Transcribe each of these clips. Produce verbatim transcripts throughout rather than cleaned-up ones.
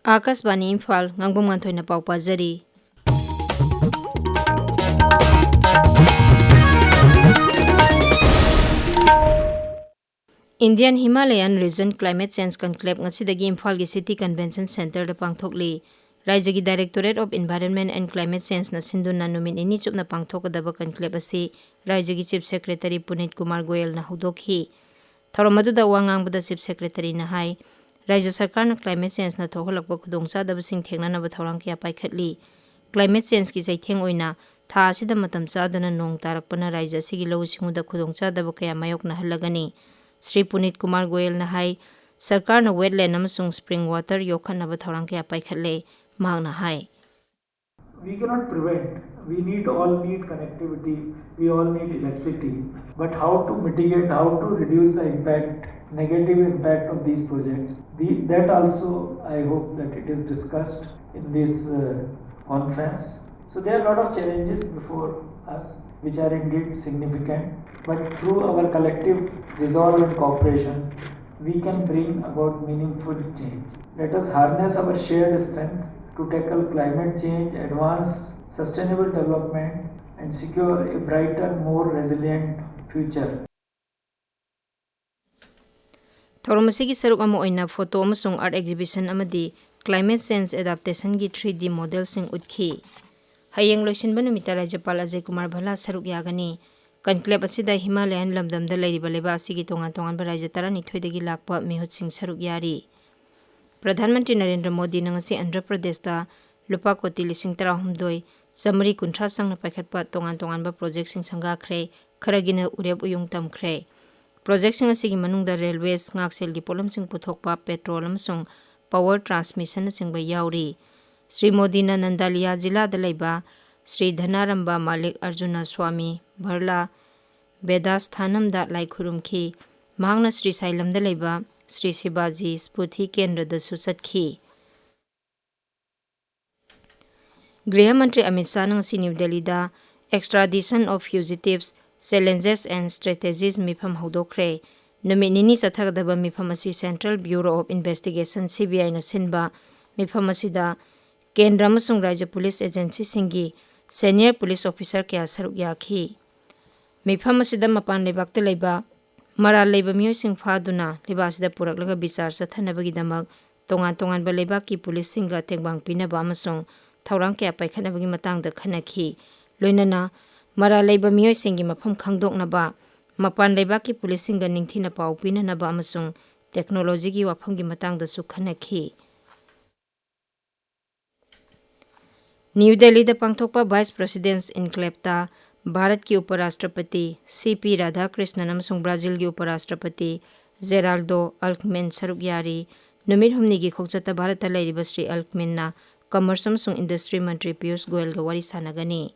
ꯑꯥꯀꯥꯁꯕꯥꯅꯤ ꯏꯝꯐꯥꯜ, ꯉꯥꯡꯕꯝ ꯉꯥꯟꯊꯣꯏꯅ ꯄꯥꯎ ꯄꯥꯖꯔꯤ꯫ Indian Himalayan Region Climate Change Conclave ꯉꯁꯤꯗꯒꯤ ꯏꯝꯐꯥꯜꯒꯤ City Convention Centreꯗ ꯄꯥꯡꯊꯣꯛꯂꯤ꯫ ꯔꯥꯏꯖ꯭ꯌꯒꯤ Directorate of Environment and Climate Changeꯅ ꯁꯤꯟꯗꯨꯅ ꯅꯨꯃꯤꯠ ꯅꯤꯅꯤ ꯆꯨꯞꯅ ꯄꯥꯡꯊꯣꯛꯀꯗꯕ conclave ꯑꯁꯤ ꯔꯥꯏꯖ꯭ꯌꯒꯤ Chief Secretary ꯄꯨꯅꯤꯠ ꯀꯨꯃꯥꯔ ꯒꯣꯌꯦꯜꯅ ꯍꯧꯗꯣꯛꯈꯤ꯫ ꯊꯧꯔꯝ ꯑꯗꯨꯗ ꯋꯥ ꯉꯥꯡꯕꯗ Chief Secretaryꯅ ꯍꯥꯏ, ꯔꯥꯏꯖ꯭ꯌ ꯁꯔꯀꯥꯔꯅ climate changeꯅ ꯊꯣꯛꯍꯜꯂꯛꯄ ꯈꯨꯗꯣꯡꯆꯥꯗꯕꯁꯤꯡ ꯊꯦꯡꯅꯅꯕ ꯊꯧꯔꯥꯡ ꯀꯌꯥ ꯄꯥꯏꯈꯠꯂꯤ꯫ Climate changeꯀꯤ ꯆꯩꯊꯦꯡ ꯑꯣꯏꯅ ꯊꯥ ꯑꯁꯤꯗ ꯃꯇꯝ ꯆꯥꯗꯅ ꯅꯣꯡ ꯇꯥꯔꯛꯄꯅ ꯔꯥꯏꯖ꯭ꯌ ꯑꯁꯤꯒꯤ ꯂꯧꯎ ꯁꯤꯡꯎꯗ ꯈꯨꯗꯣꯡꯆꯥꯗꯕ ꯀꯌꯥ ꯃꯥꯌꯣꯛꯅꯍꯜꯂꯒꯅꯤ꯫ ꯁ꯭ꯔꯤ ꯄꯨꯅꯤꯠ ꯀꯨꯃꯥꯔ ꯒꯣꯌꯦꯜꯅ ꯍꯥꯏ, ꯁꯔꯀꯥꯔꯅ wetland ꯑꯃꯁꯨꯡ spring water ꯌꯣꯛꯈꯠꯅꯕ ꯊꯧꯔꯥꯡ ꯀꯌꯥ ꯄꯥꯏꯈꯠꯂꯦ꯫ ꯃꯍꯥꯛꯅ ꯍꯥꯏ, We cannot prevent. We need, all need connectivity. We all need electricity. But how to mitigate, how to reduce the impact, negative impact of these projects? The, that also, I hope that it is discussed in this uh, conference. So there are a lot of challenges before us, which are indeed significant. But through our collective resolve and cooperation, we can bring about meaningful change. Let us harness our shared strength to tackle climate change, advance sustainable development, and secure a brighter, more resilient future. ꯊꯧꯔꯝ ꯑꯁꯤꯒꯤ ꯁꯔꯨꯛ ꯑꯃ ꯑꯣꯏꯅ photo ꯑꯃꯁꯨꯡ art exhibition ꯑꯃꯗꯤ climate change adaptationꯒꯤ three D modelꯁꯤꯡ ꯎꯠꯈꯤ꯫ ꯍꯌꯦꯡ ꯂꯣꯏꯁꯤꯟꯕ ꯅꯨꯃꯤꯠꯇ ꯔꯥꯖ꯭ꯌꯄꯥꯜ ꯑꯖꯌ ꯀꯨꯃꯥꯔ ꯚꯜꯂꯥ ꯁꯔꯨꯛ ꯌꯥꯒꯅꯤ꯫ Conclave ꯑꯁꯤꯗ Himalayan ꯂꯝꯗꯝꯗ ꯂꯩꯔꯤꯕ ꯂꯩꯕꯥꯛ ꯑꯁꯤꯒꯤ ꯇꯣꯉꯥꯟ ꯇꯣꯉꯥꯟꯕ ꯔꯥꯖ꯭ꯌ ꯇꯔꯥꯅꯤꯊꯣꯏꯗꯒꯤ ꯂꯥꯛꯄ ꯃꯤꯍꯨꯠꯁꯤꯡ ꯁꯔꯨꯛ ꯌꯥꯔꯤ꯫ ꯄ꯭ꯔꯙꯥꯟ ꯃꯟꯇ꯭ꯔꯤ ꯅꯔꯦꯟꯗ꯭ꯔ ꯃꯣꯗꯤꯅ ꯉꯁꯤ ꯑꯟꯙ꯭ꯔ ꯄ꯭ꯔꯗꯦꯁꯇ ꯂꯨꯄꯥ ꯀꯣꯇꯤ ꯂꯤꯁꯤꯡ ꯇꯔꯥꯍꯨꯝꯗꯣꯏ ꯆꯥꯃꯔꯤ ꯀꯨꯟꯊ꯭ꯔꯥ ꯆꯪꯅ ꯄꯥꯏꯈꯠꯄ ꯇꯣꯉꯥꯟ ꯇꯣꯉꯥꯟꯕ projectꯁꯤꯡ ꯁꯪꯒꯥꯈ꯭ꯔꯦ, ꯈꯔꯒꯤꯅ ꯎꯔꯦꯞ ꯎꯌꯨꯡ ꯇꯝꯈ꯭ꯔꯦ꯫ Projectꯁꯤꯡ ꯑꯁꯤꯒꯤ ꯃꯅꯨꯡꯗ railways, ꯉꯥꯛꯁꯦꯜꯒꯤ ꯄꯣꯠꯂꯝꯁꯤꯡ ꯄꯨꯊꯣꯛꯄ, petrol ꯑꯃꯁꯨꯡ power transmissionꯅꯆꯤꯡꯕ ꯌꯥꯎꯔꯤ꯫ ꯁ꯭ꯔꯤ ꯃꯣꯗꯤꯅ ꯅꯟꯗꯥꯂꯤꯌꯥ ꯖꯤꯂꯥꯗ ꯂꯩꯕ ꯁ꯭ꯔꯤ ꯙꯅꯥꯔꯝꯕ ꯃꯥꯂꯤꯛ ꯑꯔꯖꯨꯅ ꯁ꯭ꯋꯥꯃꯤ ꯚꯔꯂꯥ ꯕꯦꯗꯥꯁꯊꯥꯅꯝꯗ ꯂꯥꯏ ꯈꯨꯔꯨꯝꯈꯤ꯫ ꯃꯍꯥꯛꯅ ꯁ꯭ꯔꯤ ꯁꯥꯏꯂꯝꯗ ꯂꯩꯕ ꯁ꯭ꯔꯤ ꯁꯤꯕꯥꯖꯤ ꯁ꯭ꯃ꯭ꯔꯤꯇꯤ ꯀꯦꯟꯗ꯭ꯔꯗꯁꯨ ꯆꯠꯈꯤ꯫ ꯒ꯭ꯔꯤꯍ ꯃꯟꯇ꯭ꯔꯤ ꯑꯃꯤꯠ ꯁꯥꯍꯅ ꯉꯁꯤ ꯅ꯭ꯌꯨ ꯗꯦꯜꯂꯤꯗ Extradition of Fugitives, Challenges and Strategies ꯃꯤꯐꯝ ꯍꯧꯗꯣꯛꯈ꯭ꯔꯦ꯫ ꯅꯨꯃꯤꯠ ꯅꯤꯅꯤ ꯆꯠꯊꯒꯗꯕ ꯃꯤꯐꯝ ꯑꯁꯤ Central Bureau of Investigation, CBIꯅ ꯁꯤꯟꯕ ꯃꯤꯐꯝ ꯑꯁꯤꯗ ꯀꯦꯟꯗ꯭ꯔ ꯑꯃꯁꯨꯡ ꯔꯥꯖ꯭ꯌ ꯄꯨꯂꯤꯁ ꯑꯦꯖꯦꯟꯁꯤꯁꯤꯡꯒꯤ ꯁꯦꯅꯤꯌꯔ ꯄꯨꯂꯤꯁ ꯑꯣꯐꯤꯁꯥꯔ ꯀꯌꯥ ꯁꯔꯨꯛ ꯌꯥꯈꯤ꯫ ꯃꯤꯐꯝ ꯑꯁꯤꯗ ꯃꯄꯥꯟ ꯂꯩꯕꯥꯛꯇ ꯂꯩꯕ ꯃꯔꯥꯜ ꯂꯩꯕ ꯃꯤꯑꯣꯏꯁꯤꯡ ꯐꯥꯗꯨꯅ ꯂꯩꯕꯥꯛ ꯑꯁꯤꯗ ꯄꯨꯔꯛꯂꯒ ꯕꯤꯆꯥꯔ ꯆꯠꯊꯅꯕꯒꯤꯗꯃꯛ ꯇꯣꯉꯥꯟ ꯇꯣꯉꯥꯟꯕ ꯂꯩꯕꯥꯛꯀꯤ ꯄꯨꯂꯤꯁꯁꯤꯡꯒ ꯇꯦꯡꯕꯥꯡ ꯄꯤꯅꯕ ꯑꯃꯁꯨꯡ ꯊꯧꯔꯥꯡ ꯀꯌꯥ ꯄꯥꯏꯈꯠꯅꯕꯒꯤ ꯃꯇꯥꯡꯗ ꯈꯟꯅꯈꯤ꯫ ꯂꯣꯏꯅꯅ ꯃꯔꯥꯜ ꯂꯩꯕ ꯃꯤꯑꯣꯏꯁꯤꯡꯒꯤ ꯃꯐꯝ ꯈꯪꯗꯣꯛꯅꯕ, ꯃꯄꯥꯟ ꯂꯩꯕꯥꯛꯀꯤ ꯄꯨꯂꯤꯁꯁꯤꯡꯒ ꯅꯤꯡꯊꯤꯅ ꯄꯥꯎ ꯄꯤꯅꯅꯕ ꯑꯃꯁꯨꯡ ꯇꯦꯛꯅꯣꯂꯣꯖꯤꯒꯤ ꯋꯥꯐꯝꯒꯤ ꯃꯇꯥꯡꯗꯁꯨ ꯈꯟꯅꯈꯤ꯫ ꯅ꯭ꯌꯨ ꯗꯦꯜꯂꯤꯗ ꯄꯥꯡꯊꯣꯛꯄ ꯚꯥꯏꯁ ꯄ꯭ꯔꯦꯁꯤꯗꯦꯟꯁ ꯏꯟꯀ꯭ꯂꯦꯕꯇ ꯚꯥꯔꯠꯀꯤ ꯎꯄꯔꯥꯁꯇ꯭ꯔꯄꯇꯤ ꯁꯤ ꯄꯤ ꯔꯥꯙꯥꯀ꯭ꯔꯤꯁꯅꯟ ꯑꯃꯁꯨꯡ ꯕ꯭ꯔꯥꯖꯤꯜꯒꯤ ꯎꯄꯔꯥꯁꯇ꯭ꯔꯄꯇꯤ ꯖꯦꯔꯥꯜꯗꯣ ꯑꯜꯀꯃꯦꯟ ꯁꯔꯨꯛ ꯌꯥꯔꯤ꯫ ꯅꯨꯃꯤꯠ ꯍꯨꯝꯅꯤꯒꯤ ꯈꯣꯡꯆꯠꯇ ꯚꯥꯔꯠꯇ ꯂꯩꯔꯤꯕ ꯁ꯭ꯔꯤ ꯑꯜꯀꯃꯦꯟꯅ ꯀꯃꯔꯁ ꯑꯃꯁꯨꯡ ꯏꯟꯗꯁꯇ꯭ꯔꯤ ꯃꯟꯇ꯭ꯔꯤ ꯄꯤꯌꯨꯁ ꯒꯣꯌꯜꯒ ꯋꯥꯔꯤ ꯁꯥꯟꯅꯒꯅꯤ꯫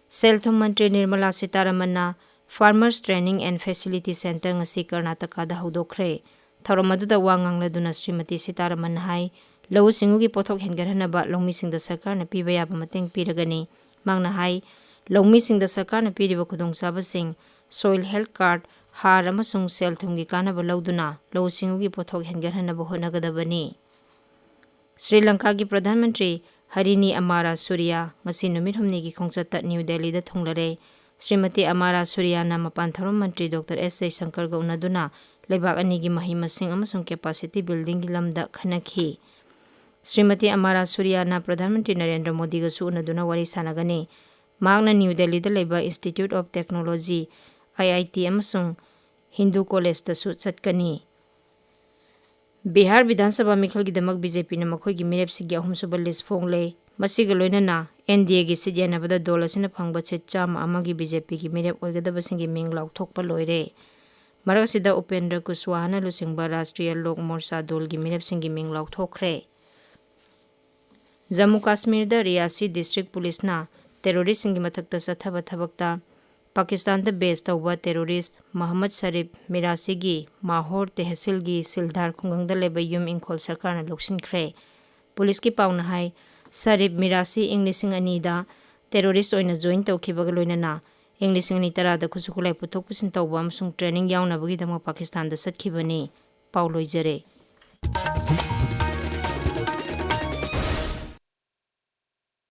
ꯁꯦꯜ ꯊꯨꯝ ꯃꯟꯇ꯭ꯔꯤ Nirmala ꯁꯤꯇꯥꯔꯥꯃꯟꯅ Farmers Training and Facility Center ꯉꯁꯤ ꯀꯔꯅꯥꯇꯀꯥꯗ ꯍꯧꯗꯣꯛꯈ꯭ꯔꯦ꯫ ꯊꯧꯔꯝ ꯑꯗꯨꯗ ꯋꯥ ꯉꯥꯡꯂꯗꯨꯅ ꯁ꯭ꯔꯤꯃꯇꯤ ꯁꯤꯇꯥꯔꯥꯃꯟ ꯍꯥꯏ, ꯂꯧꯎ ꯁꯤꯡꯎꯒꯤ ꯄꯣꯠꯊꯣꯛ ꯍꯦꯟꯒꯠꯍꯟꯅꯕ ꯂꯧꯃꯤꯁꯤꯡꯗ ꯁꯔꯀꯥꯔꯅ ꯄꯤꯕ ꯌꯥꯕ ꯃꯇꯦꯡ ꯄꯤꯔꯒꯅꯤ꯫ ꯃꯍꯥꯛꯅ ꯍꯥꯏ, ꯂꯧꯃꯤꯁꯤꯡꯗ ꯁꯔꯀꯥꯔꯅ ꯄꯤꯔꯤꯕ ꯈꯨꯗꯣꯡꯆꯥꯕꯁꯤꯡ, soil health card, ꯍꯥꯔ ꯑꯃꯁꯨꯡ ꯁꯦꯜ ꯊꯨꯝꯒꯤ ꯀꯥꯟꯅꯕ ꯂꯧꯗꯨꯅ ꯂꯧꯎ ꯁꯤꯡꯎꯒꯤ ꯄꯣꯠꯊꯣꯛ ꯍꯦꯟꯒꯠꯍꯟꯅꯕ ꯍꯣꯠꯅꯒꯗꯕꯅꯤ꯫ ꯁ꯭ꯔꯤ ꯂꯪꯀꯥꯒꯤ ꯄ꯭ꯔꯙꯥꯟ ꯃꯟꯇ꯭ꯔꯤ ꯍꯔꯤꯅꯤ ꯑꯃꯥꯔꯥ ꯁꯨꯔꯤꯌꯥ ꯉꯁꯤ ꯅꯨꯃꯤꯠ ꯍꯨꯝꯅꯤꯒꯤ ꯈꯣꯡꯆꯠꯇ ꯅ꯭ꯌꯨ ꯗꯦꯜꯂꯤꯗ ꯊꯨꯡꯂꯔꯦ꯫ ꯁ꯭ꯔꯤꯃꯇꯤ ꯑꯃꯥꯔꯥ ꯁꯨꯔꯤꯌꯥꯅ ꯃꯄꯥꯟ ꯊꯧꯔꯝ ꯃꯟꯇ꯭ꯔꯤ ꯗꯣꯛꯇꯔ ꯑꯦꯁ ꯖꯌꯁꯪꯀꯔꯒ ꯎꯅꯗꯨꯅ ꯂꯩꯕꯥꯛ ꯑꯅꯤꯒꯤ ꯃꯍꯩ ꯃꯁꯤꯡ ꯑꯃꯁꯨꯡ capacity buildingꯒꯤ ꯂꯝꯗ ꯈꯟꯅꯈꯤ꯫ ꯁ꯭ꯔꯤꯃꯇꯤ ꯑꯃꯥꯔꯥ ꯁꯨꯔꯤꯌꯥꯅ ꯄ꯭ꯔꯙꯥꯟ ꯃꯟꯇ꯭ꯔꯤ ꯅꯔꯦꯟꯗ꯭ꯔ ꯃꯣꯗꯤꯒꯁꯨ ꯎꯅꯗꯨꯅ ꯋꯥꯔꯤ ꯁꯥꯟꯅꯒꯅꯤ꯫ ꯃꯍꯥꯛꯅ ꯅ꯭ꯌꯨ ꯗꯦꯜꯂꯤꯗ ꯂꯩꯕ Institute of Technology, IIT, ꯑꯃꯁꯨꯡ ꯍꯤꯟꯗꯨ ꯀꯣꯂꯦꯖꯇꯁꯨ ꯆꯠꯀꯅꯤ꯫ ꯕꯤꯍꯥꯔ ꯕꯤꯙꯥꯟ ꯁꯚꯥ ꯃꯤꯈꯜꯒꯤꯗꯃꯛ BJPꯅ ꯃꯈꯣꯏꯒꯤ ꯃꯤꯔꯦꯞꯁꯤꯡꯒꯤ ꯑꯍꯨꯝꯁꯨꯕ list ꯐꯣꯡꯂꯦ꯫ ꯃꯁꯤꯒ ꯂꯣꯏꯅꯅ NDAꯒꯤ ꯁꯤꯠ ꯌꯦꯟꯅꯕꯗ ꯗꯣꯜ ꯑꯁꯤꯅ ꯐꯪꯕ ꯁꯤꯠ ꯆꯥꯝꯃ ꯑꯃꯒꯤ BJPꯒꯤ ꯃꯤꯔꯦꯞ ꯑꯣꯏꯒꯗꯕꯁꯤꯡꯒꯤ ꯃꯤꯡ ꯂꯥꯎꯊꯣꯛꯄ ꯂꯣꯏꯔꯦ꯫ ꯃꯔꯛ ꯑꯁꯤꯗ ꯎꯄꯦꯟꯗ꯭ꯔ ꯀꯨꯁꯋꯥꯍꯥꯅ ꯂꯨꯆꯤꯡꯕ ꯔꯥꯁꯇ꯭ꯔꯤꯌ ꯂꯣꯛ ꯃꯣꯔꯆꯥ ꯗꯣꯜꯒꯤ ꯃꯤꯔꯦꯞꯁꯤꯡꯒꯤ ꯃꯤꯡ ꯂꯥꯎꯊꯣꯛꯈ꯭ꯔꯦ꯫ ꯖꯝꯃꯨ ꯀꯥꯁꯃꯤꯔꯗ ꯔꯤꯌꯥꯁꯤ district ꯄꯨꯂꯤꯁꯅ terroristꯁꯤꯡꯒꯤ ꯃꯊꯛꯇ ꯆꯠꯊꯕ ꯊꯕꯛꯇ ꯄꯥꯀꯤꯁꯇꯥꯟꯗ base ꯇꯧꯕ terrorist ꯃꯍꯝꯃꯗ ꯁꯔꯤꯐ ꯃꯤꯔꯥꯁꯤꯒꯤ ꯃꯥꯍꯣꯔ ꯇꯦꯍꯁꯤꯜꯒꯤ ꯁꯤꯜꯙꯥꯔ ꯈꯨꯡꯒꯪꯗ ꯂꯩꯕ ꯌꯨꯝ ꯏꯪꯈꯣꯜ ꯁꯔꯀꯥꯔꯅ ꯂꯧꯁꯤꯟꯈ꯭ꯔꯦ꯫ ꯄꯨꯂꯤꯁꯀꯤ ꯄꯥꯎꯅ ꯍꯥꯏ, ꯁꯔꯤꯐ ꯃꯤꯔꯥꯁꯤ ꯏꯪ ꯂꯤꯁꯤꯡ ꯑꯅꯤꯗ terrorist ꯑꯣꯏꯅ join ꯇꯧꯈꯤꯕꯒ ꯂꯣꯏꯅꯅ ꯏꯪ ꯂꯤꯁꯤꯡ ꯑꯅꯤ ꯇꯔꯥꯗ ꯈꯨꯠꯁꯨ ꯈꯨꯠꯂꯥꯏ ꯄꯨꯊꯣꯛ ꯄꯨꯁꯤꯟ ꯇꯧꯕ ꯑꯃꯁꯨꯡ training ꯌꯥꯎꯅꯕꯒꯤꯗꯃꯛ ꯄꯥꯀꯤꯁꯇꯥꯟꯗ ꯆꯠꯈꯤꯕꯅꯤ꯫ ꯄꯥꯎ ꯂꯣꯏꯖꯔꯦ꯫